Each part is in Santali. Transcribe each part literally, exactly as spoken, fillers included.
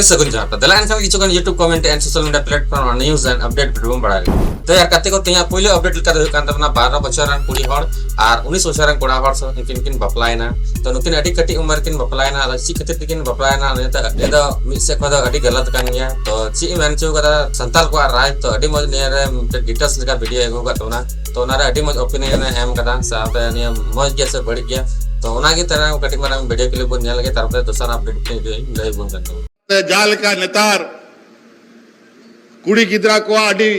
ᱥᱟᱹᱜᱩᱱ ᱡᱚᱦᱟᱨ᱾ ᱛᱚ ᱫᱮᱞᱟ ᱮᱱᱠᱷᱟᱱ ᱠᱤᱪᱷᱩ ᱜᱟᱱ YouTube comment and social media platform news and update video ᱵᱚᱱ ᱵᱟᱲᱟᱭ ᱞᱮᱜᱮ᱾ ᱛᱚ ᱭᱟᱨ ᱜᱟᱛᱮ ᱠᱚ, ᱛᱮᱦᱮᱧᱟᱜ ᱯᱩᱭᱞᱩ update ᱞᱮᱠᱟ ᱫᱚ ᱦᱩᱭᱩᱜ ᱠᱟᱱ ᱛᱟᱵᱚᱱᱟ ᱵᱟᱨᱚ ᱵᱚᱪᱷᱚᱨ ᱨᱮᱱ ᱠᱩᱲᱤ ᱦᱚᱲ ᱟᱨ ᱩᱱᱤᱥ ᱵᱚᱪᱷᱚᱨ ᱨᱮᱱ ᱠᱚᱲᱟ ᱦᱚᱲ ᱥᱟᱶ ᱩᱱᱠᱤᱱ ᱠᱤᱱ ᱵᱟᱯᱞᱟᱭᱮᱱᱟ᱾ ᱛᱚ ᱱᱩᱠᱤᱱ ᱟᱹᱰᱤ ᱠᱟᱹᱴᱤᱡ ᱩᱢᱮᱨ ᱠᱤᱱ ᱵᱟᱯᱞᱟᱭᱮᱱᱟ᱾ ᱟᱫᱚ ᱪᱮᱫ ᱠᱷᱟᱹᱛᱤᱨ ᱛᱮᱠᱤᱱ ᱵᱟᱯᱞᱟᱭᱮᱱᱟ, ᱱᱤᱭᱟᱹ ᱫᱚ ᱟᱹᱰᱤ ᱫᱚ ᱢᱤᱫ ᱥᱮᱫ ᱠᱷᱚᱱ ᱫᱚ ᱟᱹᱰᱤ ᱜᱟᱞᱟᱛ ᱠᱟᱱ ᱜᱮᱭᱟ᱾ ᱛᱚ ᱪᱮᱫ ᱮ ᱢᱮᱱ ᱦᱚᱪᱚ ᱠᱟᱫᱟ ᱥᱟᱱᱛᱟᱲ ᱠᱚᱣᱟᱜ ᱨᱟᱭ, ᱛᱚ ᱟᱹᱰᱤ ᱢᱚᱡᱽ ᱱᱤᱭᱟᱹ ᱨᱮ ᱢᱤᱫᱴᱮᱱ details ᱞᱮᱠᱟ video ᱟᱹᱜᱩ ᱟᱠᱟᱫ ᱛᱟᱵᱚᱱᱟ᱾ ᱛᱚ ᱚᱱᱟᱨᱮ ᱟᱹᱰᱤ ᱢᱚᱡᱽ opinion ᱮ ᱮᱢ ᱠᱟᱫᱟ, ᱥᱟᱶᱛᱮ ᱱᱤᱭᱟᱹ ᱢᱚᱡᱽ ᱜᱮᱭᱟ ᱥᱮ ᱵᱟᱹᱲᱤᱡ ᱜᱮᱭᱟ᱾ ᱛᱚ ᱚᱱᱟᱜᱮ ᱛᱟᱦᱞᱮ ᱠᱟᱹᱴᱤᱡ ᱢᱟᱨᱟᱝ video clip ᱵᱚᱱ ᱧᱮᱞ ᱞᱮᱜᱮ, ᱛᱟᱨᱯᱚᱨᱮ ᱫᱚᱥᱟᱨ update ᱞᱟᱹᱭ ᱵᱚᱱ ᱠᱟᱱ ᱛᱟᱵᱚᱱᱟ᱾ ᱡᱟᱦᱟᱸ ᱞᱮᱠᱟ ᱱᱮᱛᱟᱨ ᱠᱩᱲᱤ ᱜᱤᱫᱽᱨᱟᱹ ᱠᱚᱣᱟᱜ ᱟᱹᱰᱤ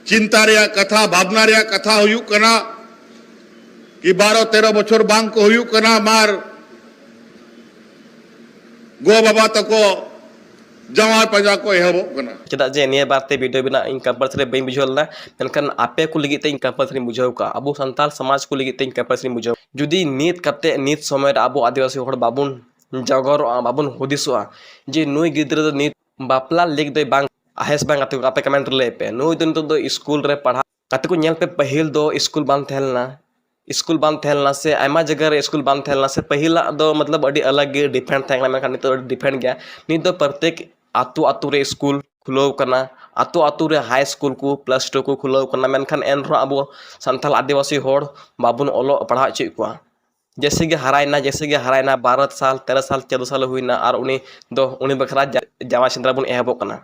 ᱪᱤᱱᱛᱟ ᱨᱮᱭᱟᱜ ᱠᱟᱛᱷᱟ, ᱵᱷᱟᱵᱽᱱᱟ ᱨᱮᱭᱟᱜ ᱠᱟᱛᱷᱟ ᱦᱩᱭᱩᱜ ᱠᱟᱱᱟ ᱠᱤ ᱵᱟᱨᱚ ᱛᱮᱨᱚ ᱵᱚᱪᱷᱚᱨ ᱵᱟᱝ ᱠᱚ ᱦᱩᱭᱩᱜ ᱠᱟᱱᱟ, ᱢᱟᱨ ᱜᱚ ᱵᱟᱵᱟ ᱛᱟᱠᱚ ᱡᱟᱶᱟᱭ ᱯᱟᱸᱡᱟ ᱠᱚ ᱮᱦᱚᱵᱚᱜ ᱠᱟᱱᱟ᱾ ᱪᱮᱫᱟᱜ ᱡᱮ ᱱᱤᱭᱟᱹ ᱵᱟᱨ ᱛᱮ video ᱵᱮᱱᱟᱜ ᱤᱧ compulsory ᱵᱟᱹᱧ ᱵᱩᱡᱷᱟᱹᱣ ᱞᱮᱫᱟ, ᱢᱮᱱᱠᱷᱟᱱ ᱟᱯᱮ ᱠᱚ ᱞᱟᱹᱜᱤᱫ ᱛᱮ ᱤᱧ compulsory ᱤᱧ ᱵᱩᱡᱷᱟᱹᱣ ᱠᱟᱜᱼᱟ, ᱟᱵᱚ ᱥᱟᱱᱛᱟᱲ ᱥᱚᱢᱟᱡᱽ ᱠᱚ ᱞᱟᱹᱜᱤᱫ ᱛᱮ ᱤᱧ compulsory ᱤᱧ ᱵᱩᱡᱷᱟᱹᱣ᱾ ᱡᱩᱫᱤ ᱱᱤᱛ ᱠᱟᱛᱮ ᱱᱤᱛ ᱥᱚᱢᱚᱭ ᱨᱮ ᱟᱵᱚ ᱟᱹᱫᱤᱵᱟᱹᱥᱤ ᱦᱚᱲ ᱵᱟᱵᱚᱱ ᱡᱟᱜᱚᱨᱚᱜᱼᱟ, ᱵᱟᱵᱚᱱ ᱦᱩᱫᱤᱥᱚᱜᱼᱟ ᱡᱮ ᱱᱩᱭ ᱜᱤᱫᱽᱨᱟᱹ ᱫᱚ ᱱᱤᱛ ᱵᱟᱯᱞᱟ ᱞᱮᱠ ᱫᱚᱭ ᱵᱟᱝ, ᱦᱮᱸ ᱥᱮ ᱵᱟᱝ ᱜᱟᱛᱮ ᱠᱚ? ᱟᱯᱮ comment ᱨᱮ ᱞᱟᱹᱭ ᱯᱮ᱾ ᱱᱩᱭ ᱫᱚ ᱱᱤᱛᱚᱜ ᱫᱚ ᱥᱠᱩᱞ ᱨᱮ ᱯᱟᱲᱦᱟᱜ, ᱜᱟᱛᱮ ᱠᱚ ᱧᱮᱞ ᱯᱮ, ᱯᱟᱹᱦᱤᱞ ᱫᱚ ᱥᱠᱩᱞ ᱵᱟᱝ ᱛᱟᱦᱮᱸ ᱞᱮᱱᱟ, ᱥᱠᱩᱞ ᱵᱟᱝ ᱛᱟᱦᱮᱸ ᱞᱮᱱᱟ ᱥᱮ ᱟᱭᱢᱟ ᱡᱟᱭᱜᱟ ᱨᱮ ᱥᱠᱩᱞ ᱵᱟᱝ ᱛᱟᱦᱮᱸ ᱞᱮᱱᱟ ᱥᱮ ᱯᱟᱹᱦᱤᱞᱟᱜ ᱫᱚ ᱢᱚᱛᱞᱚᱵ ᱟᱹᱰᱤ ᱟᱞᱟᱜᱽ ᱜᱮ different ᱛᱟᱦᱮᱸ ᱠᱟᱱᱟ, ᱢᱮᱱᱠᱷᱟᱱ ᱱᱤᱛᱚᱜ ᱟᱹᱰᱤ different ᱜᱮᱭᱟ᱾ ᱱᱤᱛ ᱫᱚ ᱯᱨᱚᱛᱮᱠ ᱟᱛᱳ ᱟᱛᱳ ᱨᱮ ᱥᱠᱩᱞ ᱠᱷᱩᱞᱟᱹᱣ ᱠᱟᱱᱟ, ᱟᱛᱳ ᱟᱛᱳ ᱨᱮ high school ᱠᱚ plus two ᱠᱚ ᱠᱷᱩᱞᱟᱹᱣ ᱠᱟᱱᱟ, ᱢᱮᱱᱠᱷᱟᱱ ᱮᱱ ᱨᱮᱦᱚᱸ ᱟᱵᱚ ᱥᱟᱱᱛᱟᱲ ᱟᱹᱫᱤᱵᱟᱹᱥᱤ ᱦᱚᱲ ᱵᱟᱵᱚᱱ ᱚᱞᱚᱜ ᱯᱟᱲᱦᱟᱣ ᱦᱚᱪᱚᱭᱮᱫ ᱠᱚᱣᱟ᱾ ᱡᱮᱭᱥᱮ ᱜᱮ ᱦᱟᱨᱟᱭᱮᱱᱟ, ᱡᱮᱭᱥᱮ ᱜᱮ ᱦᱟᱨᱟᱭᱮᱱᱟ, ᱵᱟᱨᱚ ᱥᱟᱞ, ᱛᱮᱨᱚ ᱥᱟᱞ, ᱪᱳᱫᱽᱫᱳ ᱥᱟᱞ ᱦᱩᱭᱱᱟ ᱟᱨ ᱩᱱᱤ ᱫᱚ, ᱩᱱᱤ ᱵᱟᱠᱷᱨᱟ ᱡᱟ-, ᱡᱟᱶᱟᱭ ᱥᱮᱸᱫᱽᱨᱟ ᱵᱚᱱ ᱮᱦᱚᱵᱚᱜ ᱠᱟᱱᱟ᱾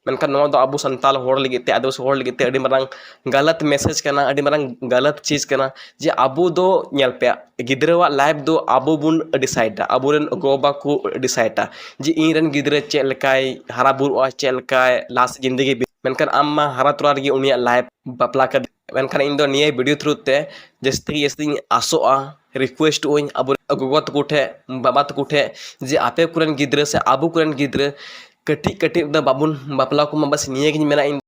ᱢᱮᱱᱠᱷᱟᱱ ᱱᱚᱣᱟ ᱫᱚ ᱟᱵᱚ ᱥᱟᱱᱛᱟᱲ ᱦᱚᱲ ᱞᱟᱹᱜᱤᱫ ᱛᱮ, ᱟᱹᱫᱤᱵᱟᱹᱥᱤ ᱦᱚᱲ ᱞᱟᱹᱜᱤᱫ ᱛᱮ ᱟᱹᱰᱤ ᱢᱟᱨᱟᱝ ᱜᱟᱞᱟᱛ message ᱠᱟᱱᱟ, ᱟᱹᱰᱤ ᱢᱟᱨᱟᱝ ᱜᱟᱞᱟᱛ ᱪᱤᱡᱽ ᱠᱟᱱᱟ᱾ ᱡᱮ ᱟᱵᱚ ᱫᱚ ᱧᱮᱞ ᱯᱮ, ᱜᱤᱫᱽᱨᱟᱹᱣᱟᱜ life ᱫᱚ ᱟᱵᱚ ᱵᱚᱱ decide ᱟ, ᱟᱵᱚᱨᱮᱱ ᱜᱚ-ᱵᱟᱵᱟ ᱠᱚ decide ᱟ ᱡᱮ ᱤᱧ ᱨᱮᱱ ᱜᱤᱫᱽᱨᱟᱹ ᱪᱮᱫ ᱞᱮᱠᱟᱭ ᱦᱟᱨᱟ ᱵᱩᱨᱩᱜᱼᱟ, ᱪᱮᱫ ᱞᱮᱠᱟᱭ ᱞᱟᱦᱟ ᱥᱮᱫ ᱡᱤᱱᱫᱮᱜᱤ ᱵᱤ-, ᱢᱮᱱᱠᱷᱟᱱ ᱟᱢ ᱢᱟ ᱦᱟᱨᱟ ᱛᱚᱨᱟ ᱨᱮᱜᱮ ᱩᱱᱤᱭᱟᱜ life ᱵᱟᱯᱞᱟ ᱠᱟᱫᱮ᱾ ᱢᱮᱱᱠᱷᱟᱱ ᱤᱧ ᱫᱚ ᱱᱤᱭᱟᱹ video through ᱛᱮ ᱡᱟᱹᱥᱛᱤ ᱜᱮ ᱡᱟᱹᱥᱛᱤᱧ ᱟᱥᱚᱜᱼᱟ, request ᱟᱹᱧ ᱟᱵᱚ ᱜᱚᱜᱚ ᱛᱟᱠᱚ ᱴᱷᱮᱱ, ᱵᱟᱵᱟ ᱛᱟᱠᱚ ᱴᱷᱮᱱ, ᱡᱮ ᱟᱯᱮ ᱠᱚᱨᱮᱱ ᱜᱤᱫᱽᱨᱟᱹ ᱥᱮ ᱟᱵᱚ ᱠᱚᱨᱮᱱ ᱜᱤᱫᱽᱨᱟᱹ ᱠᱟᱹᱴᱤᱡ ᱠᱟᱹᱴᱤᱡ ᱫᱚ ᱵᱟᱵᱚᱱ ᱵᱟᱯᱞᱟ ᱠᱚᱢᱟ᱾ ᱵᱟᱥ ᱱᱤᱭᱟᱹ ᱜᱤᱧ ᱢᱮᱱᱟ ᱤᱧ᱾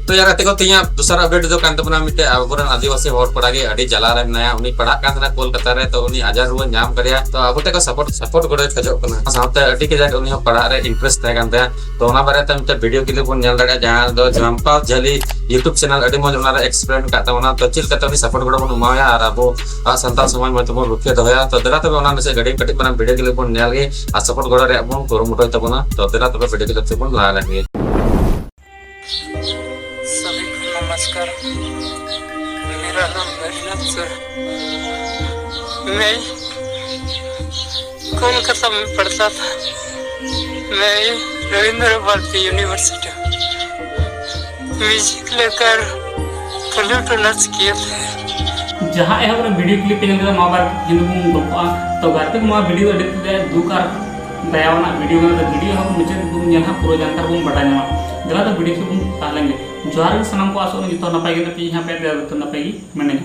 ᱛᱚ ᱭᱟᱨ ᱜᱟᱛᱮ ᱠᱚ, ᱛᱮᱦᱮᱧᱟᱜ ᱫᱚᱥᱟᱨ ᱟᱯᱰᱮᱴ ᱫᱚ ᱠᱟᱱ ᱛᱟᱵᱚᱱᱟ ᱢᱤᱫᱴᱮᱡ ᱟᱵᱚᱨᱮᱱ ᱟᱹᱫᱤᱵᱟᱹᱥᱤ ᱦᱚᱲ ᱠᱚᱲᱟ ᱜᱮ, ᱟᱹᱰᱤ ᱡᱟᱞᱟ ᱨᱮ ᱢᱮᱱᱟᱭᱟ᱾ ᱩᱱᱤ ᱯᱟᱲᱦᱟᱜ ᱠᱟᱱ ᱛᱟᱦᱮᱱᱟ ᱠᱳᱞᱠᱟᱛᱟ ᱨᱮ, ᱛᱚ ᱩᱱᱤ ᱟᱡᱟᱨ ᱨᱩᱣᱟᱹ ᱧᱟᱢ ᱠᱟᱫᱮᱭᱟ, ᱛᱚ ᱟᱵᱚ ᱴᱷᱮᱡ ᱠᱷᱚᱱ ᱥᱟᱯᱳᱨᱴ ᱥᱟᱯᱳᱨᱴ ᱜᱚᱲᱚᱭ ᱠᱷᱚᱡᱚᱜ ᱠᱟᱱᱟ᱾ ᱥᱟᱶᱛᱮ ᱟᱹᱰᱤ ᱠᱟᱡᱟᱠ ᱩᱱᱤ ᱦᱚᱸ ᱯᱟᱲᱦᱟᱜ ᱨᱮ ᱤᱱᱴᱟᱨᱮᱥᱴ ᱛᱟᱦᱮᱸ ᱠᱟᱱ ᱛᱟᱭᱟ᱾ ᱛᱚ ᱚᱱᱟ ᱵᱟᱨᱮᱛᱮ ᱢᱤᱫᱴᱮᱡ ᱵᱷᱤᱰᱤᱭᱳ ᱠᱞᱤᱯ ᱵᱚᱱ ᱧᱮᱞ ᱫᱟᱲᱮᱭᱟᱜᱼᱟ, ᱡᱟᱦᱟᱸ ᱫᱚ ᱡᱷᱟᱢᱯᱟ ᱡᱷᱟᱹᱞᱤ YouTube ᱪᱮᱱᱮᱞ ᱟᱹᱰᱤ ᱢᱚᱡᱽ ᱚᱱᱟᱨᱮ ᱮᱠᱥᱯᱞᱮᱱ ᱠᱟᱜ ᱛᱟᱵᱚᱱᱟ᱾ ᱛᱚ ᱪᱮᱫ ᱞᱮᱠᱟᱛᱮ ᱩᱱᱤ ᱥᱟᱯᱳᱨᱴ ᱜᱚᱲᱚ ᱵᱚᱱ ᱮᱢᱟᱣᱟᱭᱟ ᱟᱨ ᱟᱵᱚᱣᱟᱜ ᱥᱟᱱᱛᱟᱲ ᱥᱚᱢᱟᱡᱽ ᱢᱚᱡᱽ ᱛᱮᱵᱚᱱ ᱨᱩᱠᱷᱤᱭᱟᱹ ᱫᱚᱦᱚᱭᱟ᱾ ᱛᱚ ᱫᱮᱞᱟ ᱛᱚᱵᱮ ᱚᱱᱟ ᱱᱟᱥᱮ ᱜᱟᱹᱰᱤ ᱠᱟᱹᱴᱤᱡ ᱢᱟᱨᱟᱝ ᱵᱷᱤᱰᱤᱭᱳ ᱠᱞᱤᱯ ᱵᱚᱱ ᱧᱮᱞ ᱜᱮ ᱟᱨ ᱥᱟᱯᱳᱨᱴ ᱜᱚᱲᱚ ᱨᱮᱭᱟᱜ ᱵᱚᱱ ᱠᱩᱨᱩᱢᱩᱴᱩᱭ ᱛᱟᱵᱚᱱᱟ᱾ ᱛᱚ ᱫᱮᱞᱟ ᱛᱚᱵᱮ ᱵᱷᱤᱰᱤᱭᱳ ᱠᱞᱤᱯ ᱛᱮᱵᱚᱱ ᱞᱟᱦᱟ ᱞᱮᱱ ᱜᱮ᱾ सभी को नमस्कार। मेरा नाम रविनाथ सर। मैं कोलकाता में पढ़ता था। मैं रविंद्र भारती यूनिवर्सिटी म्यूजिक लेकर फ्लूट ऑनर्स किए थे। ᱡᱟᱦᱟᱸ ᱮᱦᱚᱵ ᱨᱮ ᱵᱷᱤᱰᱤᱭᱳ ᱠᱞᱤᱯ ᱯᱮ ᱧᱮᱞ ᱠᱮᱫᱟ, ᱱᱚᱣᱟ ᱵᱟᱨᱮ ᱛᱮ ᱛᱮᱦᱮᱧ ᱫᱚᱵᱚᱱ ᱜᱚᱞᱯᱚᱜᱼᱟ᱾ ᱛᱚ ᱜᱟᱛᱮ ᱠᱚ, ᱱᱚᱣᱟ ᱵᱷᱤᱰᱤᱭᱳ ᱫᱚ ᱟᱹᱰᱤ ᱛᱮᱫ ᱫᱩᱠ ᱟᱨ ᱫᱟᱭᱟᱣᱟᱱᱟᱜ ᱵᱷᱤᱰᱤᱭᱳ ᱠᱟᱱᱟ᱾ ᱛᱚ ᱵᱷᱤᱰᱤᱭᱳ ᱦᱚᱸ ᱢᱩᱪᱟᱹᱫ ᱫᱷᱟᱹᱵᱤᱡ ᱵᱚᱱ ᱧᱮᱞᱟ, ᱯᱩᱨᱟᱹ ᱡᱟᱱᱠᱟᱨ ᱵᱚᱱ ᱵᱟᱰᱟᱭ ᱧᱟᱢᱟ᱾ ᱫᱮᱞᱟ ᱛᱚ ᱵᱷᱤᱰᱤᱭᱳ ᱥᱮᱫ ᱵᱚᱱ ᱛᱟᱦᱮᱸ ᱞᱮᱱ ᱜᱮ᱾ ᱡᱚᱦᱟᱨ ᱜᱮ ᱥᱟᱱᱟᱢ ᱠᱚ, ᱟᱥᱚᱜ ᱠᱟᱹᱱᱟᱹᱧ ᱡᱚᱛᱚ ᱱᱟᱯᱟᱭ ᱜᱮ ᱢᱮᱱᱟᱜ ᱯᱮᱭᱟ, ᱤᱧ ᱦᱚᱸ ᱟᱯᱮ ᱫᱟᱭᱟ ᱫᱩᱞᱟᱹᱲ ᱛᱮ ᱱᱟᱯᱟᱭ ᱜᱮ ᱢᱤᱱᱟᱹᱧᱟ᱾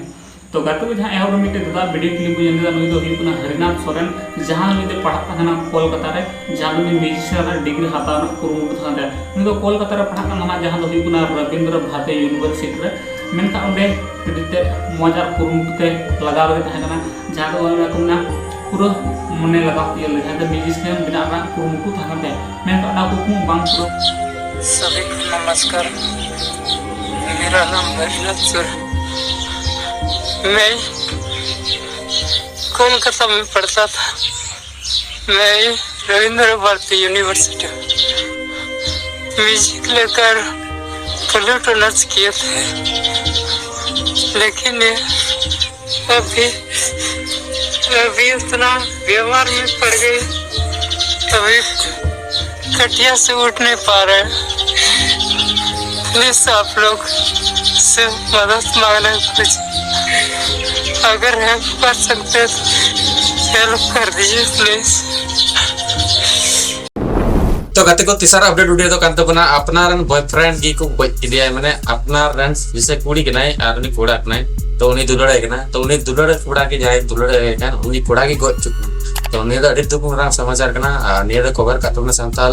ᱛᱚ ᱜᱟᱛᱮ ᱠᱚ, ᱡᱟᱦᱟᱸ ᱮᱦᱚᱵ ᱨᱮ ᱢᱤᱫᱴᱮᱡ ᱫᱟᱫᱟ ᱵᱷᱤᱰᱤᱭᱳ ᱠᱞᱤᱯ ᱵᱚᱱ ᱧᱮᱞ ᱠᱮᱫᱟ, ᱱᱩᱭ ᱫᱚ ᱦᱩᱭᱩᱜ ᱠᱟᱱᱟ ᱦᱚᱨᱤᱱᱟᱛᱷ ᱥᱚᱨᱮᱱ, ᱡᱟᱦᱟᱸ ᱱᱩᱭ ᱫᱚ ᱯᱟᱲᱦᱟᱜ ᱠᱟᱱ ᱛᱟᱦᱮᱱᱟ ᱠᱳᱞᱠᱟᱛᱟ ᱨᱮ, ᱡᱟᱦᱟᱸ ᱫᱚ ᱱᱩᱭ ᱢᱤᱭᱩᱡᱤᱥᱤᱭᱟᱱ ᱨᱮᱱᱟᱜ ᱰᱤᱜᱽᱨᱤ ᱦᱟᱛᱟᱣ ᱨᱮᱱᱟᱜ ᱠᱩᱨᱩᱢᱩᱴᱩ ᱛᱟᱦᱮᱸ ᱠᱟᱱ ᱛᱟᱭᱟ᱾ ᱱᱩᱭ ᱫᱚ ᱠᱳᱞᱠᱟᱛᱟ ᱨᱮ ᱯᱟᱲᱦᱟᱜ ᱠᱟᱱ ᱛᱟᱦᱮᱱᱟ, ᱡᱟᱦᱟᱸ ᱫᱚ ᱦᱩᱭᱩᱜ ᱠᱟᱱᱟ ᱨᱚᱵᱤᱱᱫᱨᱚ ᱵᱷᱟᱨᱚᱛᱤ ᱭᱩᱱᱤᱵᱷᱟᱨᱥᱤᱴᱤ ᱨᱮ᱾ ᱢᱮᱱᱠᱷᱟᱱ ᱚᱸᱰᱮ ᱟᱹᱰᱤ ᱛᱮᱫ ᱢᱚᱡᱽ ᱟᱨ ᱠᱩᱨᱩᱢᱩᱴᱩ ᱛᱮ ᱞᱟᱜᱟᱣ ᱨᱮᱜᱮ ᱛᱟᱦᱮᱸ ᱠᱟᱱᱟ, ᱡᱟᱦᱟᱸ ᱫᱚ ᱚᱱᱟ ᱠᱚ ᱢᱮᱱᱟ ᱯᱩᱨᱟᱹ ᱢᱚᱱᱮ ᱞᱟᱜᱟᱣ ᱠᱟᱛᱮ ᱤᱭᱟᱹ ᱞᱮᱫᱟ, ᱡᱟᱦᱟᱸ ᱫᱚ ᱢᱤᱭᱩᱡᱤᱥᱤᱭᱟᱱ ᱵᱮᱱᱟᱜ ᱨᱮᱱᱟᱜ ᱠᱩᱨᱩᱢᱩᱴᱩ ᱛᱟᱦᱮᱸ ᱠᱟᱱ ᱛᱟᱭᱟ, ᱢᱮᱱᱠᱷᱟᱱ ᱚᱱᱟ ᱠᱩᱠᱢᱩ ᱵᱟᱝ ᱯᱩᱨᱟᱹ᱾ सभी को नमस्कार। मेरा नाम रविनाथ सर। मैं कोलकाता में पढ़ता था। मैं रविंद्र भारती यूनिवर्सिटी म्यूजिक लेकर फ्लूट ऑनर्स किए थे, लेकिन ये अभी अभी इतना बीमार में पड़ गई, अभी खटिया से उठ नहीं पा रहे। प्लीज आप लोग से मदद मांगना है कुछ, अगर हेल्प कर सकते हैं तो हेल्प कर दीजिए प्लीज। ᱛᱚ ᱜᱟᱛᱮ ᱠᱚ, ᱛᱮᱥᱟᱨ ᱟᱯᱰᱮᱴ ᱵᱷᱤᱰᱤᱭᱳ ᱫᱚ ᱠᱟᱱ ᱛᱟᱵᱚᱱᱟ, ᱟᱯᱱᱟᱨ ᱨᱮᱱ ᱵᱚᱭᱯᱷᱨᱮᱱᱰ ᱜᱮᱠᱚ ᱜᱚᱡ ᱠᱮᱫᱮᱭᱟ᱾ ᱢᱟᱱᱮ ᱟᱯᱱᱟᱨ ᱨᱮᱱ ᱡᱮᱥᱮ ᱠᱩᱲᱤ ᱠᱟᱱᱟᱭ ᱟᱨ ᱩᱱᱤ ᱠᱚᱲᱟ ᱠᱟᱱᱟᱭ, ᱛᱚ ᱩᱱᱤ ᱫᱩᱞᱟᱹᱲᱟᱭ ᱠᱟᱱᱟ, ᱛᱚ ᱩᱱᱤ ᱫᱩᱞᱟᱹᱲ ᱠᱚᱲᱟ ᱜᱮ ᱡᱟᱦᱟᱸᱭ ᱫᱩᱞᱟᱹᱲᱟᱭ ᱠᱟᱱ ᱩᱱᱤ ᱠᱚᱲᱟ ᱜᱮ ᱜᱚᱡ ᱦᱚᱪᱚ ᱠᱟᱱᱟ᱾ ᱛᱚ ᱱᱤᱭᱟᱹ ᱫᱚ ᱟᱹᱰᱤ ᱫᱩᱠ ᱨᱮᱱᱟᱜ ᱥᱚᱢᱟᱪᱟᱨ ᱠᱟᱱᱟ᱾ ᱟᱨ ᱱᱤᱭᱟᱹ ᱫᱚ ᱠᱷᱚᱵᱚᱨ ᱠᱟᱛᱮ ᱚᱱᱟ ᱥᱟᱱᱛᱟᱲ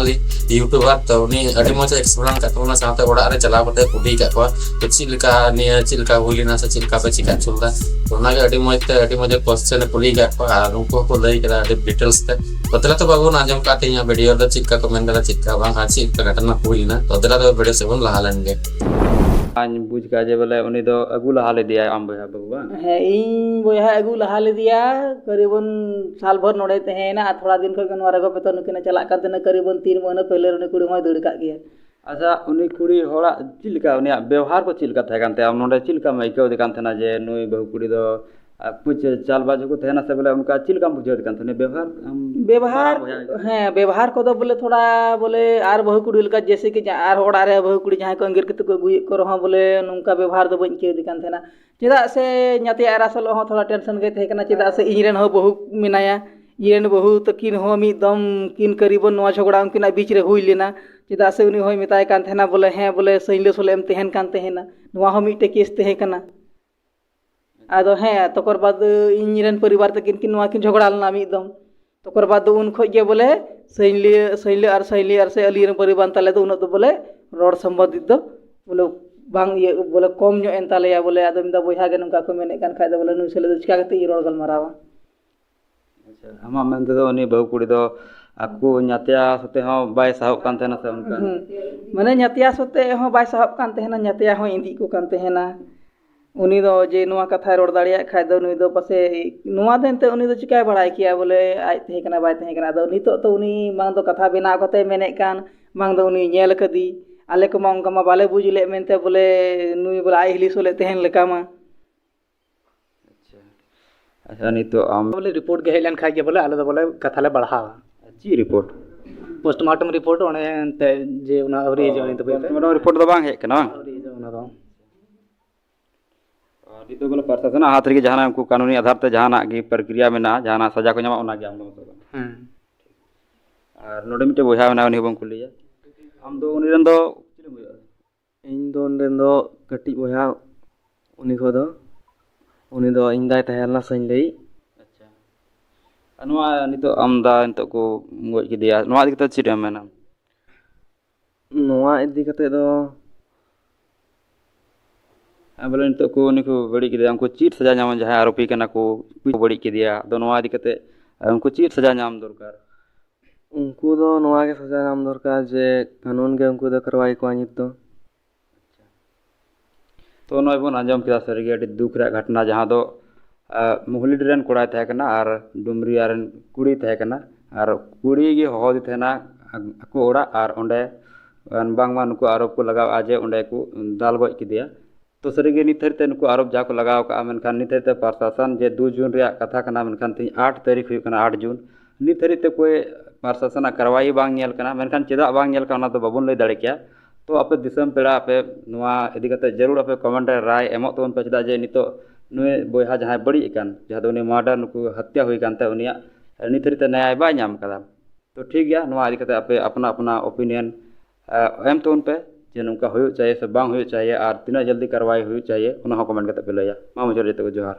ᱤᱭᱩᱴᱩᱵᱟᱨ, ᱛᱚ ᱩᱱᱤ ᱟᱹᱰᱤ ᱢᱚᱡᱽ ᱮ ᱮᱠᱥᱯᱞᱮᱱ ᱠᱟᱛᱮ ᱚᱱᱟ ᱥᱟᱶᱛᱮ ᱚᱲᱟᱜ ᱨᱮ ᱪᱟᱞᱟᱣ ᱠᱟᱛᱮ ᱠᱩᱞᱤ ᱠᱟᱜ ᱠᱚᱣᱟ, ᱛᱚ ᱪᱮᱫ ᱞᱮᱠᱟ ᱱᱤᱭᱟᱹ ᱪᱮᱫ ᱞᱮᱠᱟ ᱦᱩᱭ ᱞᱮᱱᱟ ᱥᱮ ᱪᱮᱫ ᱞᱮᱠᱟ ᱯᱮ ᱪᱤᱠᱟ ᱦᱚᱪᱚ ᱞᱮᱫᱟ᱾ ᱛᱚ ᱚᱱᱟᱜᱮ ᱟᱹᱰᱤ ᱢᱚᱡᱽ ᱛᱮ ᱟᱹᱰᱤ ᱢᱚᱡᱽ ᱠᱚᱥᱪᱮᱱ ᱮ ᱠᱩᱞᱤ ᱠᱟᱜ ᱠᱚᱣᱟ ᱟᱨ ᱩᱱᱠᱩ ᱦᱚᱸᱠᱚ ᱞᱟᱹᱭ ᱠᱮᱫᱟ ᱟᱹᱰᱤ ᱰᱤᱴᱮᱞᱥ ᱛᱮ᱾ ᱛᱚ ᱛᱟᱦᱞᱮ ᱛᱚ ᱵᱟᱵᱚᱱ ᱟᱸᱡᱚᱢ ᱠᱟᱜ ᱛᱤᱧᱟᱹ ᱵᱷᱤᱰᱤᱭᱳ ᱨᱮ ᱪᱮᱫ ᱞᱮᱠᱟ ᱠᱚ ᱢᱮᱱ ᱠᱟᱫᱟ, ᱪᱮᱫ ᱞᱮᱠᱟ ᱵᱟᱝ, ᱟᱨ ᱪᱮᱫ ᱞᱮᱠᱟ ᱜᱷᱚᱴᱚᱱᱟ ᱦᱩᱭ ᱞᱮᱱᱟ᱾ ᱛᱚ ᱫᱮᱞᱟ ᱛᱚᱵᱮ ᱵᱷᱤᱰᱤᱭᱳ ᱥᱮᱫ ᱵᱚᱱ ᱞᱟᱦᱟ ᱞᱮᱱ ᱜᱮ᱾ ᱟᱧ ᱵᱩᱡᱽ ᱠᱟᱜᱼᱟ ᱡᱮ ᱵᱚᱞᱮ ᱩᱱᱤ ᱫᱚ ᱟᱹᱜᱩ ᱞᱟᱦᱟ ᱞᱮᱫᱮᱭᱟᱭ ᱟᱢ ᱵᱚᱭᱦᱟ ᱵᱟᱹᱦᱩ, ᱵᱟᱝ? ᱦᱮᱸ, ᱤᱧ ᱵᱚᱭᱦᱟ ᱟᱹᱜᱩ ᱞᱟᱦᱟ ᱞᱮᱫᱮᱭᱟ᱾ ᱠᱟᱨᱤᱵᱚᱱ ᱥᱟᱞ ᱵᱷᱚᱨ ᱱᱚᱰᱮ ᱛᱟᱦᱮᱸᱭᱮᱱᱟ ᱟᱨ ᱛᱷᱚᱲᱟ ᱫᱤᱱ ᱠᱷᱚᱱ ᱜᱮ ᱱᱚᱣᱟ ᱨᱮᱜᱚ ᱯᱮᱛᱚᱱ ᱱᱩᱠᱤᱱᱟᱜ ᱪᱟᱞᱟᱜ ᱠᱟᱱ ᱛᱟᱦᱮᱱᱟ᱾ ᱠᱟᱨᱤᱵᱚᱱ ᱛᱤᱱ ᱢᱟᱹᱦᱱᱟᱹ ᱯᱟᱹᱭᱞᱟᱹ ᱨᱮ ᱩᱱᱤ ᱠᱩᱲᱤ ᱦᱚᱸᱭ ᱫᱟᱹᱲ ᱠᱟᱜ ᱜᱮᱭᱟ᱾ ᱟᱪᱪᱷᱟ, ᱩᱱᱤ ᱠᱩᱲᱤ ᱦᱚᱲᱟᱜ ᱪᱮᱫ ᱞᱮᱠᱟ, ᱩᱱᱤᱭᱟᱜ ᱵᱮᱣᱦᱟᱨ ᱠᱚ ᱪᱮᱫ ᱞᱮᱠᱟ ᱛᱟᱦᱮᱸ ᱠᱟᱱ ᱛᱟᱭᱟ? ᱟᱢ ᱱᱚᱰᱮ ᱪᱮᱫ ᱞᱮᱠᱟᱢ ᱟᱹᱭᱠᱟᱹᱣ ᱮᱫ ᱠᱟᱱ ᱛᱟᱦᱮᱱᱟ ᱡᱮ ᱱᱩᱭ ᱵᱟᱹᱦᱩ ᱠᱩᱲᱤ ᱫᱚ ᱟᱠᱚ ᱪᱮ-, ᱪᱟᱞᱵᱟᱡᱽ ᱦᱚᱸᱠᱚ ᱛᱟᱦᱮᱱᱟ ᱥᱮ ᱵᱚᱞᱮ ᱚᱱᱠᱟ ᱪᱮᱫ ᱞᱮᱠᱟᱢ ᱵᱩᱡᱷᱟᱹᱣᱮᱫ ᱠᱟᱱ ᱛᱟᱦᱮᱱᱟ ᱵᱮᱵᱚᱦᱟᱨ? ᱟᱢ ᱵᱮᱵᱚᱦᱟᱨ, ᱢᱟᱨᱟᱝ ᱵᱚᱭᱦᱟ ᱞᱮᱠᱟ᱾ ᱦᱮᱸ, ᱵᱮᱵᱚᱦᱟᱨ ᱠᱚᱫᱚ ᱵᱚᱞᱮ ᱛᱷᱚᱲᱟ ᱵᱚᱞᱮ ᱟᱨ ᱵᱟᱹᱦᱩ ᱠᱩᱲᱤ ᱞᱮᱠᱟ, ᱡᱮᱭᱥᱮ ᱠᱤ ᱡᱟ-, ᱟᱨ ᱚᱲᱟᱜ ᱨᱮ ᱵᱟᱹᱦᱩ ᱠᱩᱲᱤ ᱡᱟᱦᱟᱸᱭ ᱠᱚ ᱟᱸᱜᱤᱨ ᱠᱟᱛᱮ ᱠᱚ ᱟᱹᱜᱩᱭᱮᱫ ᱠᱚ ᱨᱮᱦᱚᱸ ᱵᱚᱞᱮ ᱱᱚᱝᱠᱟ ᱵᱮᱵᱚᱦᱟᱨ ᱫᱚ ᱵᱟᱹᱧ ᱟᱹᱭᱠᱟᱹᱣ ᱮᱫ ᱠᱟᱱ ᱛᱟᱦᱮᱱᱟ᱾ ᱪᱮᱫᱟᱜ ᱥᱮ ᱧᱟᱛᱭᱟ ᱟᱨ ᱟᱥᱚᱞ ᱦᱚᱸ ᱛᱷᱚᱲᱟ ᱴᱮᱱᱥᱚᱱ ᱜᱮ ᱛᱟᱦᱮᱸ ᱠᱟᱱᱟ, ᱪᱮᱫᱟᱜ ᱥᱮ ᱤᱧ ᱨᱮᱱ ᱦᱚᱸ ᱵᱟᱹᱦᱩ ᱢᱮᱱᱟᱭᱟ, ᱤᱧ ᱨᱮᱱ ᱵᱟᱹᱦᱩ ᱛᱟᱹᱠᱤᱱ ᱦᱚᱸ ᱢᱤᱫ ᱫᱚᱢ ᱠᱤᱱ ᱠᱟᱹᱨᱤᱵᱚᱱ ᱱᱚᱣᱟ ᱡᱷᱚᱜᱽᱲᱟ ᱩᱱᱠᱤᱱᱟᱜ ᱵᱤᱪ ᱨᱮ ᱦᱩᱭ ᱞᱮᱱᱟ᱾ ᱪᱮᱫᱟᱜ ᱥᱮ ᱩᱱᱤ ᱦᱚᱸᱭ ᱢᱮᱛᱟᱭ ᱠᱟᱱ ᱛᱟᱦᱮᱱᱟ ᱵᱚᱞᱮ, ᱦᱮᱸ ᱵᱚᱞᱮ ᱥᱟᱹᱧᱞᱟᱹ ᱥᱚᱞᱮ ᱮᱢ ᱛᱟᱦᱮᱱ ᱠᱟᱱ ᱛᱟᱦᱮᱱᱟ, ᱱᱚᱣᱟ ᱦᱚᱸ ᱢᱤᱫᱴᱮᱡ ᱠᱮᱥ ᱛᱟᱦᱮᱸ ᱠᱟᱱᱟ᱾ ᱟᱫᱚ ᱦᱮᱸ, ᱛᱚᱠᱚᱨ ᱵᱟᱫ ᱤᱧ ᱨᱮᱱ ᱯᱚᱨᱤᱵᱟᱨ ᱛᱟᱹᱠᱤᱱ ᱠᱤᱱ ᱱᱚᱣᱟ ᱠᱤᱱ ᱡᱷᱚᱜᱽᱲᱟ ᱞᱮᱱᱟ ᱢᱤᱫ ᱫᱚᱢ᱾ ᱛᱚᱠᱚᱨ ᱵᱟᱫ ᱫᱚ ᱩᱱ ᱠᱷᱚᱡ ᱜᱮ ᱵᱚᱞᱮ ᱥᱟᱹᱧᱞᱟᱹ, ᱥᱟᱹᱧᱞᱟᱹ ᱟᱨ ᱥᱟᱹᱧᱞᱟᱹ ᱟᱨ ᱥᱮ ᱟᱹᱞᱤᱧ ᱨᱮᱱ ᱯᱚᱨᱤᱵᱟᱨ ᱛᱟᱞᱮ ᱫᱚ ᱩᱱᱟᱹᱜ ᱫᱚ ᱵᱚᱞᱮ ᱨᱚᱲ ᱥᱚᱢᱵᱚᱱᱫᱷᱤᱛ ᱫᱚ ᱵᱚᱞᱮ ᱵᱟᱝ ᱤᱭᱟᱹ, ᱵᱚᱞᱮ ᱠᱚᱢ ᱧᱚᱜ ᱮᱱ ᱛᱟᱞᱮᱭᱟ ᱵᱚᱞᱮ᱾ ᱟᱫᱚ ᱢᱮᱱᱫᱟ ᱵᱚᱭᱦᱟ ᱜᱮ ᱱᱚᱝᱠᱟ ᱠᱚ ᱢᱮᱱᱮᱫ ᱠᱟᱱ ᱠᱷᱟᱡ ᱫᱚ ᱵᱚᱞᱮ ᱱᱩᱭ ᱥᱟᱞᱟᱜ ᱫᱚ ᱪᱤᱠᱟ ᱠᱟᱛᱮ ᱤᱧ ᱨᱚᱲ ᱜᱟᱞᱢᱟᱨᱟᱣᱟ? ᱟᱪᱪᱷᱟ, ᱟᱢᱟᱜ ᱢᱮᱱ ᱛᱮᱫᱚ ᱩᱱᱤ ᱵᱟᱹᱦᱩ ᱠᱩᱲᱤ ᱫᱚ ᱟᱠᱚ ᱧᱟᱛᱭᱟ ᱥᱟᱛᱮ ᱦᱚᱸ ᱵᱟᱭ ᱥᱟᱦᱚᱵ ᱠᱟᱱ ᱛᱟᱦᱮᱱᱟ ᱥᱮ ᱚᱱᱠᱟ? ᱦᱩᱸ᱾ ᱢᱟᱱᱮ ᱧᱟᱛᱭᱟ ᱥᱟᱛᱮ ᱦᱚᱸ ᱵᱟᱭ ᱥᱟᱦᱚᱵ ᱠᱟᱱ ᱛᱟᱦᱮᱱᱟ, ᱧᱟᱛᱭᱟ ᱦᱚᱸ ᱤᱫᱤ ᱠᱚ ᱠᱟᱱ ᱛᱟᱦᱮᱱᱟ᱾ ᱩᱱᱤ ᱫᱚ ᱡᱮ ᱱᱚᱣᱟ ᱠᱟᱛᱷᱟᱭ ᱨᱚᱲ ᱫᱟᱲᱮᱭᱟᱜ ᱠᱷᱟᱡ ᱫᱚ ᱱᱩᱭ ᱫᱚ ᱯᱟᱥᱮᱡ ᱱᱚᱣᱟ ᱫᱚ ᱮᱱᱛᱮᱫ ᱩᱱᱤ ᱫᱚ ᱪᱤᱠᱟᱭ ᱵᱟᱲᱟᱭ ᱠᱮᱭᱟ ᱵᱚᱞᱮ ᱟᱡ ᱛᱟᱦᱮᱸ ᱠᱟᱱᱟ ᱵᱟᱭ ᱛᱟᱦᱮᱸ ᱠᱟᱱᱟ᱾ ᱟᱫᱚ ᱱᱤᱛᱚᱜ ᱛᱚ ᱩᱱᱤ ᱵᱟᱝ ᱫᱚ ᱠᱟᱛᱷᱟ ᱵᱮᱱᱟᱣ ᱠᱟᱛᱮ ᱢᱮᱱᱮᱫ ᱠᱟᱱ, ᱵᱟᱝ ᱫᱚ ᱩᱱᱤ ᱧᱮᱞ ᱠᱟᱫᱮ᱾ ᱟᱞᱮ ᱠᱚᱢᱟ ᱚᱱᱠᱟ ᱢᱟ ᱵᱟᱞᱮ ᱵᱩᱡᱽ ᱞᱮᱫ ᱢᱮᱱᱛᱮ ᱵᱚᱞᱮ ᱱᱩᱭ ᱵᱚᱞᱮ ᱟᱡ ᱦᱤᱞᱤ ᱥᱚᱞᱮ ᱛᱟᱦᱮᱱ ᱞᱮᱠᱟ ᱢᱟ᱾ ᱟᱪᱪᱷᱟ, ᱟᱪᱪᱷᱟ, ᱱᱤᱛᱚᱜ ᱟᱢ ᱵᱚᱞᱮ ᱨᱤᱯᱳᱨᱴ ᱜᱮ ᱦᱮᱡ ᱞᱮᱱ ᱠᱷᱟᱡ ᱜᱮ ᱵᱚᱞᱮ ᱟᱞᱮ ᱫᱚ ᱵᱚᱞᱮ ᱠᱟᱛᱷᱟ ᱞᱮ ᱵᱟᱲᱦᱟᱣᱟ᱾ ᱪᱮᱫ ᱨᱤᱯᱳᱨᱴ? ᱯᱳᱥᱴᱢᱚᱨᱴᱮᱢ ᱨᱤᱯᱳᱨᱴ ᱚᱱᱮ ᱮᱱᱛᱮ ᱡᱮ ᱚᱱᱟ ᱟᱹᱣᱨᱤ ᱦᱤᱡᱩᱜᱼᱟ ᱱᱤᱛ ᱫᱷᱟᱹᱵᱤᱡ ᱛᱮ᱾ ᱯᱳᱥᱴᱢᱚᱨᱴᱮᱢ ᱨᱤᱯᱳᱨᱴ ᱫᱚ ᱵᱟᱝ ᱦᱮᱡ ᱠᱟᱱᱟ, ᱵᱟᱝ? ᱟᱹᱣᱨᱤ ᱦᱤᱡᱩᱜᱼᱟ ᱚᱱᱟ ᱫᱚ᱾ ᱟᱨ ᱱᱤᱛᱚᱜ ᱵᱚᱞᱮ ᱯᱨᱚᱥᱟᱥᱚᱱᱟᱜ ᱦᱟᱛ ᱨᱮᱜᱮ ᱡᱟᱦᱟᱱᱟᱜ ᱩᱱᱠᱩ ᱠᱟᱹᱱᱩᱱᱤ ᱟᱫᱷᱟᱨ ᱛᱮ ᱡᱟᱦᱟᱱᱟᱜ ᱜᱮ ᱯᱨᱚᱠᱨᱤᱭᱟ ᱢᱮᱱᱟᱜᱼᱟ, ᱡᱟᱦᱟᱱᱟᱜ ᱥᱟᱡᱟ ᱠᱚ ᱧᱟᱢᱟ, ᱚᱱᱟ ᱜᱮ ᱟᱢ ᱫᱚᱢ ᱟᱥᱚᱜ ᱠᱟᱱᱟ᱾ ᱦᱮᱸ᱾ ᱟᱨ ᱱᱚᱰᱮ ᱢᱤᱫᱴᱮᱡ ᱵᱚᱭᱦᱟ ᱢᱮᱱᱟᱭᱟ, ᱩᱱᱤ ᱦᱚᱸᱵᱚᱱ ᱠᱩᱞᱤᱭᱟ᱾ ᱟᱢ ᱫᱚ ᱩᱱᱤ ᱨᱮᱱ ᱫᱚ ᱪᱮᱫ ᱮᱢ ᱦᱩᱭᱩᱜᱼᱟ? ᱤᱧ ᱫᱚ ᱩᱱᱤ ᱨᱮᱱ ᱫᱚ ᱠᱟᱹᱴᱤᱡ ᱵᱚᱭᱦᱟ, ᱩᱱᱤ ᱠᱷᱚᱡ ᱫᱚ, ᱩᱱᱤ ᱫᱚ ᱤᱧ ᱫᱟᱭ ᱛᱟᱦᱮᱸ ᱞᱮᱱᱟ ᱥᱟᱹᱧᱞᱟᱹᱭᱤᱡ᱾ ᱟᱪᱪᱷᱟ᱾ ᱟᱨ ᱱᱚᱣᱟ ᱱᱤᱛᱚᱜ ᱟᱢᱫᱟ ᱱᱤᱛᱚᱜ ᱠᱚ ᱜᱚᱡ ᱠᱮᱫᱮᱭᱟ, ᱱᱚᱣᱟ ᱤᱫᱤ ᱠᱟᱛᱮ ᱪᱮᱫ ᱮᱢ ᱢᱮᱱᱟ? ᱱᱚᱣᱟ ᱤᱫᱤ ᱠᱟᱛᱮ ᱫᱚ, ᱟᱨ ᱵᱚᱞᱮ ᱱᱤᱛᱚᱜ ᱠᱚ ᱩᱱᱤ ᱠᱚ ᱵᱟᱹᱲᱤᱡ ᱠᱮᱫᱮᱭᱟ, ᱩᱱᱠᱩ ᱪᱮᱫ ᱥᱟᱡᱟ ᱧᱟᱢᱟ? ᱡᱟᱦᱟᱸᱭ ᱟᱨᱳᱯᱤ ᱠᱟᱱᱟ ᱠᱚ, ᱠᱚ ᱵᱟᱹᱲᱤᱡ ᱠᱮᱫᱮᱭᱟ, ᱟᱫᱚ ᱱᱚᱣᱟ ᱤᱫᱤ ᱠᱟᱛᱮ ᱩᱱᱠᱩ ᱪᱮᱫ ᱥᱟᱡᱟ ᱧᱟᱢ ᱫᱚᱨᱠᱟᱨ? ᱩᱱᱠᱩ ᱫᱚ ᱱᱚᱣᱟ ᱜᱮ ᱥᱟᱡᱟ ᱧᱟᱢ ᱫᱚᱨᱠᱟᱨ ᱡᱮ ᱠᱟᱹᱱᱩᱱ ᱜᱮ ᱩᱱᱠᱩ ᱫᱚ ᱠᱟᱨᱣᱟᱭ ᱠᱚᱣᱟ ᱱᱤᱛ ᱫᱚ᱾ ᱛᱚ ᱱᱚᱜᱼᱚᱭ ᱵᱚᱱ ᱟᱸᱡᱚᱢ ᱠᱮᱫᱟ ᱥᱟᱹᱨᱤᱜᱮ ᱟᱹᱰᱤ ᱫᱩᱠ ᱨᱮᱭᱟᱜ ᱜᱷᱚᱴᱚᱱᱟ, ᱡᱟᱦᱟᱸ ᱫᱚ ᱟᱸ, ᱢᱩᱦᱞᱤᱰ ᱨᱮᱱ ᱠᱚᱲᱟᱭ ᱛᱟᱦᱮᱸ ᱠᱟᱱᱟ ᱟᱨ ᱰᱩᱢᱨᱤᱭᱟ ᱨᱮᱱ ᱠᱩᱲᱤ ᱛᱟᱦᱮᱸ ᱠᱟᱱᱟ᱾ ᱟᱨ ᱠᱩᱲᱤ ᱜᱮ ᱦᱚᱦᱚ ᱟᱫᱮ ᱛᱟᱦᱮᱱᱟ ᱟᱠᱚ ᱚᱲᱟᱜ, ᱟᱨ ᱚᱸᱰᱮ ᱵᱟᱝᱢᱟ ᱱᱩᱠᱩ ᱟᱨᱳᱯ ᱠᱚ ᱞᱟᱜᱟᱣᱼᱟ ᱡᱮ ᱚᱸᱰᱮ ᱠᱚ ᱫᱟᱞ ᱜᱚᱡ ᱠᱮᱫᱮᱭᱟ᱾ ᱛᱚ ᱥᱟᱹᱨᱤᱜᱮ ᱱᱤᱛ ᱫᱷᱟᱹᱨᱤᱡ ᱛᱮ ᱱᱩᱠᱩ ᱟᱨᱳᱯ ᱡᱟᱦᱟᱸ ᱠᱚ ᱞᱟᱜᱟᱣ ᱠᱟᱜᱼᱟ, ᱢᱮᱱᱠᱷᱟᱱ ᱱᱤᱛ ᱫᱷᱟᱹᱨᱤᱡ ᱛᱮ ᱯᱨᱚᱥᱟᱥᱚᱱ, ᱡᱮ ᱫᱩ ᱡᱩᱱ ᱨᱮᱭᱟᱜ ᱠᱟᱛᱷᱟ ᱠᱟᱱᱟ, ᱢᱮᱱᱠᱷᱟᱱ ᱛᱮᱦᱮᱧ ᱟᱴ ᱛᱟᱹᱨᱤᱠᱷ ᱦᱩᱭᱩᱜ ᱠᱟᱱᱟ, ᱟᱴ ᱡᱩᱱ, ᱱᱤᱛ ᱫᱷᱟᱹᱨᱤᱡ ᱛᱮ ᱠᱚᱭ ᱯᱨᱚᱥᱟᱥᱚᱱᱟᱜ ᱠᱟᱨᱣᱟᱭ ᱵᱟᱝ ᱧᱮᱞ ᱠᱟᱱᱟ᱾ ᱢᱮᱱᱠᱷᱟᱱ ᱪᱮᱫᱟᱜ ᱵᱟᱝ ᱧᱮᱞ ᱠᱟᱱᱟ, ᱚᱱᱟ ᱫᱚ ᱵᱟᱵᱚᱱ ᱞᱟᱹᱭ ᱫᱟᱲᱮ ᱠᱮᱭᱟ᱾ ᱛᱚ ᱟᱯᱮ ᱫᱤᱥᱚᱢ ᱯᱮᱲᱟ, ᱟᱯᱮ ᱱᱚᱣᱟ ᱤᱫᱤ ᱠᱟᱛᱮ ᱡᱟᱹᱨᱩᱲ ᱟᱯᱮ ᱠᱚᱢᱮᱱᱴ ᱨᱮ ᱨᱟᱭ ᱮᱢᱚᱜ ᱛᱟᱵᱚᱱ ᱯᱮ, ᱪᱮᱫᱟᱜ ᱡᱮ ᱱᱤᱛᱚᱜ ᱱᱩᱭ ᱵᱚᱭᱦᱟ ᱡᱟᱦᱟᱸᱭ ᱵᱟᱹᱲᱤᱡ ᱟᱠᱟᱱ, ᱡᱟᱦᱟᱸ ᱫᱚ ᱩᱱᱤ ᱢᱟᱨᱰᱟᱨ, ᱱᱩᱠᱩ ᱦᱚᱛᱭᱟ ᱦᱩᱭ ᱟᱠᱟᱱ ᱛᱟᱭ, ᱩᱱᱤᱭᱟᱜ ᱱᱤᱛ ᱫᱷᱟᱹᱨᱤᱡ ᱛᱮ ᱱᱮᱭᱟᱭ ᱵᱟᱭ ᱧᱟᱢ ᱟᱠᱟᱫᱟ᱾ ᱛᱚ ᱴᱷᱤᱠ ᱜᱮᱭᱟ, ᱱᱚᱣᱟ ᱤᱫᱤ ᱠᱟᱛᱮ ᱟᱯᱮ ᱟᱯᱱᱟ ᱟᱯᱱᱟ ᱚᱯᱤᱱᱤᱭᱚᱱ ᱮᱢ ᱛᱟᱵᱚᱱ ᱯᱮ ᱡᱮ ᱱᱚᱝᱠᱟ ᱦᱩᱭᱩᱜ ᱪᱟᱦᱤᱭᱮ ᱥᱮ ᱵᱟᱝ ᱦᱩᱭᱩᱜ ᱪᱟᱦᱤᱭᱮ, ᱟᱨ ᱛᱤᱱᱟᱹᱜ ᱡᱚᱞᱫᱤ ᱠᱟᱨᱣᱟᱭ ᱦᱩᱭᱩᱜ ᱪᱟᱦᱤᱭᱮ, ᱚᱱᱟ ᱦᱚᱸ ᱠᱚᱢᱮᱱᱴ ᱠᱟᱛᱮ ᱯᱮ ᱞᱟᱹᱭᱟ᱾ ᱢᱟ ᱢᱩᱪᱟᱹᱫ ᱡᱚᱛᱚ ᱠᱚ ᱡᱚᱦᱟᱨ᱾